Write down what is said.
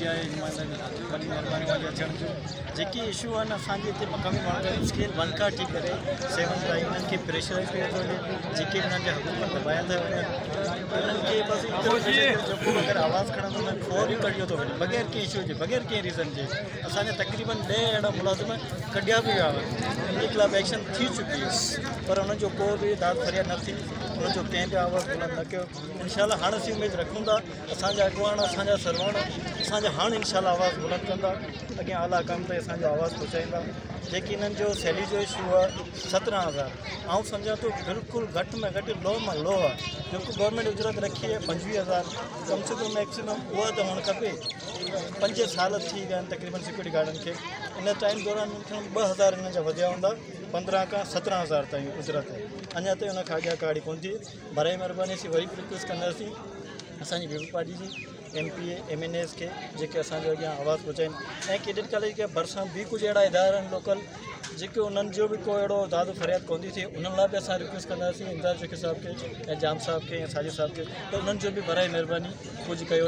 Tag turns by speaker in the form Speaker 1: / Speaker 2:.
Speaker 1: Media جي نمائندن وڏي مهرباني اوهان جي اچڻ جو. جيڪي اشو آهن اسان جي هتي مقامي ماڻهن جا اسڪيل ون کان وٺي ڪري سيون تائين انهن کي پريشرائز ڪيو ٿو وڃي، جيڪي به انهن جا حقوق دٻايا ٿا وڃن، انهن کي بس ايترو پريشر ڪيو جيڪو به اگر آواز کڻندو انهن کي فوري ڪڍيو ٿو وڃي بغير ڪنهن اشو جي، بغير ڪنهن ريزن جي. اسان جا تقريبن 10 اهڙا ملازم ڪڍيا به ويا آهن، انهن جي خلاف ايڪشن ٿي چڪي آهي پر انهن جو ڪو به داد فرياد نه ٿي، انهن جو ڪنهن به آواز بلند نه ڪيو. انشاء الله هاڻ اسين اميد رکون ٿا اسان جا اڳواڻ، اسان جا سرواڻ اسان جا هاڻ انشاء الله آواز بلند ڪندا، اڳيان اعليٰ حڪام تائين اسان جو آواز پهچائيندا. جيڪي انهن جو سيلري جو اشو آهي 17,000، آئون سمجهان ٿو بلڪل گهٽ ۾ گهٽ لو مان لو آهي. جيڪو گورنمينٽ اجرت رکي آهي 25,000 ڪم سي ڪم ميڪسيمم اها ته هئڻ کپي. 5 سال ٿي ويا آهن تقريبن سيڪيورٽي گارڊن کي، ان ٽائيم دوران 2,000 انهن جا وڌيا هوندا، 15 کان 17,000 تائين اجرت آهي، اڃا تائين ان کان اڳيان ڪاڙي ڪونه ٿي. برائي مهرباني اسين وري به رڪويسٽ ڪنداسين اسان جي پيپلز پارٽي جي M P A, M N As کي جيڪي اسان جو اڳيان آواز پهچائين. ۽ ڪيڊٽ ڪاليج کي ڀرسان به ڪجهه اهڙا ادارا آهن لوڪل جيڪي انهن جو به ڪو اهڙو داد فرياد ڪونه ٿي ٿئي، انهن لاء به اسان رڪويسٽ ڪنداسين امداد شيخ صاحب کي ۽ جام صاحب کي ۽ ساجد صاحب کي ته انهن جو به برائي مهرباني ڪجهه ڪيو.